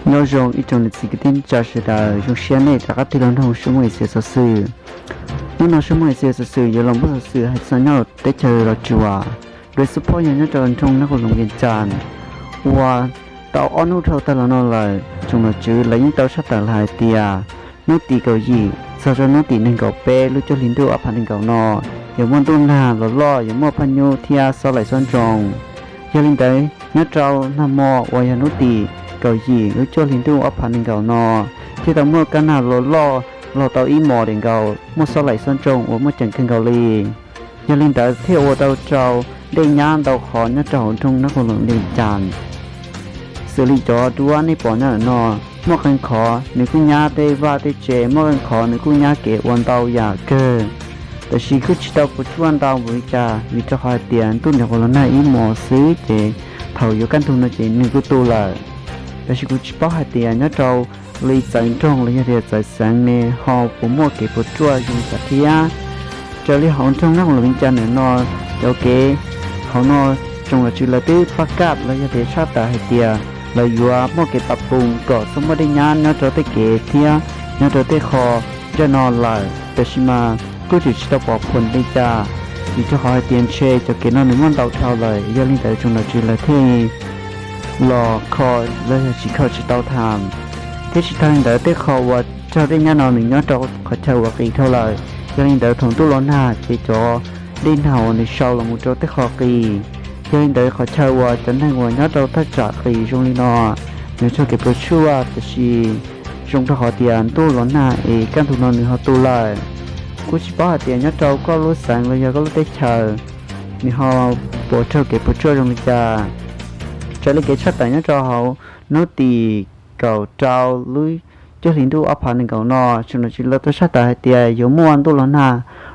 Nyob zoo ib tsoom niam txiv kwv tij neej tsa sawv daws, zoo siab nej rov qab tig los mloog Suab Hmoob Asia xov xwm. Hnub no Suab Hmoob Asia xov xwm yuav los muab xov xwm hais txog nyob rau teb chaws Los Tsuas, lawv xub phob yog nyob rau nroog Nab Qhoos Loos Vias Cas, uas tau ob hnub dhau tag los no lawm tsoom nom tswv lawv yeej tau tshaj tawm hais tias hnub tim kaum yim txog rau hnub tim nees nkaum peb lub cuaj hli ntuj ob phav nees nkaum no yuav muaj ntuj nag los loj, yuav muaj phaj nyuj thiab xob laim xob ntsoog. Yog li ntawd nyob rau nag hmo uas yog hnub tim kaum yim lub cuaj hli ntuj ob phav nees nkaum no thiaj tau muaj kab nag los loj, los tau ib hmos diam nkaus, muaj xob laim xob ntsoog uas muaj ceem kawg nkaus li. Yog li ntawd thiaj ua tau rau dej nyab ntau qhov nyob rau hauv nroog Nab Qhoos Loos Vias Cas. Xws li cov duab nej pom nyob ntawm no, muaj qee qhov nws kuj nyab tej vaj tej tsev, muaj qee qhov nws kuj nyab kev ua ntau yam kawg. Tab sis kuj tsis tau puas tsuaj ntau npaum li cas, vim rau qhov hais tias ntuj nyuam qhuav los nag ib hmos xwb ces thaum yuav kaj ntug no ces nws kuj tu lawm. Tab sis kuv tsis paub hais tias nyob rau li txawv nroog los yog tias txawv xeev ne ho puas muaj kev puas tsuaj zoo li cas thiab. Raws li hauv nroog Nab Qhoos Loos Vias Cas ntawm no, cov kev hauv no tsoom nom tswv lawv twb pab kaj los yog tias tshaj tawm hais tias lawv yuav muaj kev pab pum kom txhob muaj dej nyab nyob rau tej kev thiab nyob rau tej qho ntawm no lawm, tab sis mas kuj tseem tsis tau pom phom li cas, vim rau qhov hais tias ntshe cov kev no nws muaj ntau dhau lawm, yog li ntawd tsoom nom tswv lawv thiaj los kho los yog tsis kho tsis tau tham. Thiab tsis tag li ntawd tej qho uas raug dej nyab no nws nyob rau qhov chaw uas qis dhau lawm, yog li ntawd thaum ntuj los nag ces cov dej nag uas nws sau los mus rau tej qho qis. Yog li ntawd qhov chaw uas cov neeg uas nyob rau thaj tsam qis zoo li no, nws raug kev puas tsuaj, tab sis zoo rau qhov tias ntuj los nag es kaj ntug no nws ho tu lawm. Kuj tsis paub hais tias nyob rau koj lub xeev los yog koj lub teb chaws nws ho puas raug kev puas tsuaj zoo li cas. Raws li kev tshaj tawm nyob rau hauv hnub tim kaum rau lub cuaj hli ntuj ob phav nees nkaum no, tsoom nom tswv lawv tau tshaj tawm hais tias yuav muaj ntuj los nag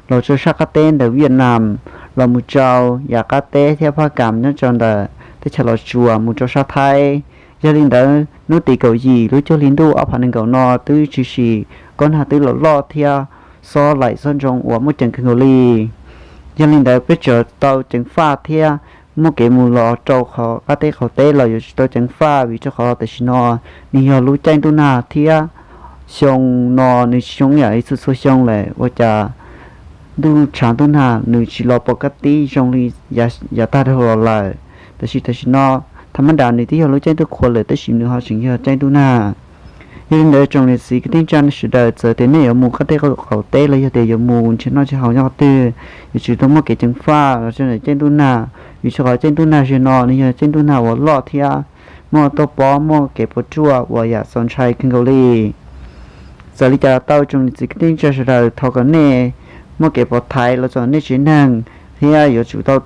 los rau sab qab teb ntawm Viaj Nam los mus rau yav qab teb thiab phab kam nyob rau ntawm teb chaws Los Tsuas mus rau sab Thaib. Yog li ntawd hnub tim kaum yim lub cuaj hli ntuj ob phav nees nkaum no twb tshwm sim kob nag twb los loj thiab xob laim xob ntsoog uas muaj ceem kawg nkaus li. Yog li ntawd peb tsuas tau ceev faj thiab muaj kev mus los rau qhov qab teb qaum teb los yuav tsum tau ceev faj, vim rau qhov tam sim no nws yog lub caij ntuj nag thiab xyoo no nws tsis zoo yam li txhua txhua xyoo lawm, ua cas ntuj tshav ntuj nag nws tsis los pom kaj tib zoo li yav tag dhau los lawm. Tab sis tam sim no tha mab das nws twb yog lub caij ntuj qhua lawm tab sis nws ho tseem yog caij ntuj nag. Yog li ntawd tsoom niam txiv kwv tij neej tsa sawv daws, txawm tias nej yuav mus qab teb qaum teb los yog tias yuav mus nrhiav noj nrhiav haus nyob qhov twg, yuav tsum tau muaj kev ceev faj los rau ntawm caij ntuj nag, vim rau qhov caij ntuj nag zaum no nws yog caij ntuj nag uas loj thiab muaj toj pob muaj kev puas tsuaj uas yam txaus ntshai kawg nkaus li. Txawm li cas tau tsoom niam txiv kwv tij neej tsa sawv daws, thov kom nej muaj kev pov thaiv los rau nej tsev neeg thiab yuav tsum tau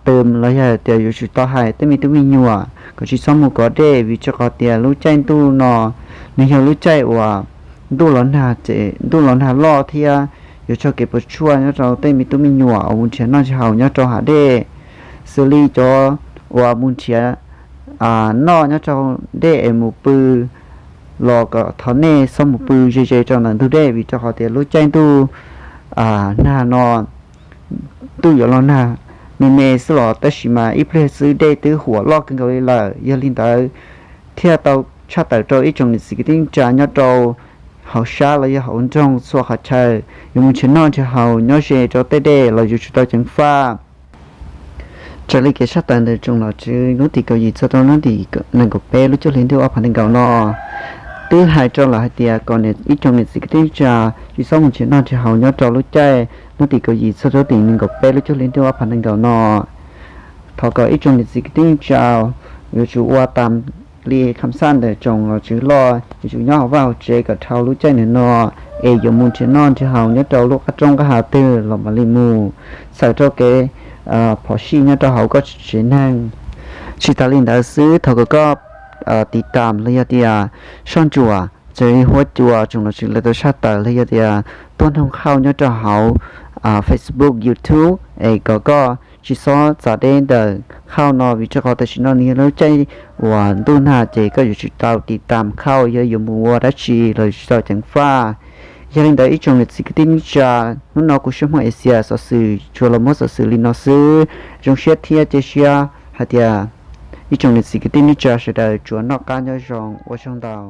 tws los yog tias yuav tsum tau hais tej me tub me nyuam kom tsis txhob mus kov dej, vim rau qhov tias lub caij ntuj no nws yog lub caij uas ntuj los nag, ntuj los nag loj thiab yuav raug kev puas tsuaj nyob rau tej me tub me nyuam uas mus nrhiav noj nrhiav haus nyob rau hav dej. Xws li cov uas mus nrhiav noj nyob rau dej es mus pw los kom thov nej txhob mus pw ze ze rau ntawm ntug dej, vim rau qhov tias lub caij ntuj nag no ntuj yuav los nag me me xwb los tab sis mas ib pliag xwb dej twb huam loj kawg nkaus li lawm. Yog li ntawd thiaj tau tshaj tawm rau ib tsoom niam txiv kwv tij neej tsa nyob rau hauv sab los yog hauv nroog txhua qhov chaw yuav mus nrhiav noj nrhiav haus nyob ze rau tej dej los yuav tsum tau ceev faj. Raws li kev tshaj tawm ntawm tsoom nom tswv hnub tim kaum yim txog rau hnub tim nees nkaum peb lub cuaj hli ntuj ob phav nees nkaum no, twb hais rau lawm hais tias kom ib tsoom niam txiv kwv tij neej tsa tsis txhob mus nrhiav noj nrhiav haus nyob rau lub caij hnub tim kaum yim txog rau hnub tim nees nkaum peb lub cuaj hli ntuj ob phav nees nkaum no. Thov kom ib tsoom niam txiv kwv tij neej tsa yuav tsum ua tas li kham xaj ntawm tsoom nom tswv loj, yuav tsum nyob hauv vaj hauv tsev kom dhau lub caij ntawm no es yuav mus nrhiav noj nrhiav haus nyob rau lub qab roob qab hav twg los mam li mus, txhawm rau kev phom sij nyob rau hauv koj tsev neeg. Tsis tas li ntawd xwb, thov kom koj tiv tam los yog tias soj ntsuam raws li huab cua tsoom nom tswv lawv tau tshaj tawm los yog tias tuaj noog khauj nyob rau hauv Facebook, YouTube es kom koj tsis txhob txav deb ntawm khauj no, vim rau qhov tam sim no nws yog lub caij uas ntuj nag ces koj yuav tsum tau tiv tam khauj yog yuav mus ua dab tsi los yuav tsum tau ceev faj. Yog li ntawd ib tsoom niam txiv kwv tij neej tsa, hnub no kuv Suab Hmoob Asia xov xwm tsuas los muab xov xwm li no xwb. Zoo siab thiab cia siab hais tias Ib tsoom niam txiv kwv tij neej tsa sawv daws tsuas noj qab nyob zoo, ua tsaug ntau.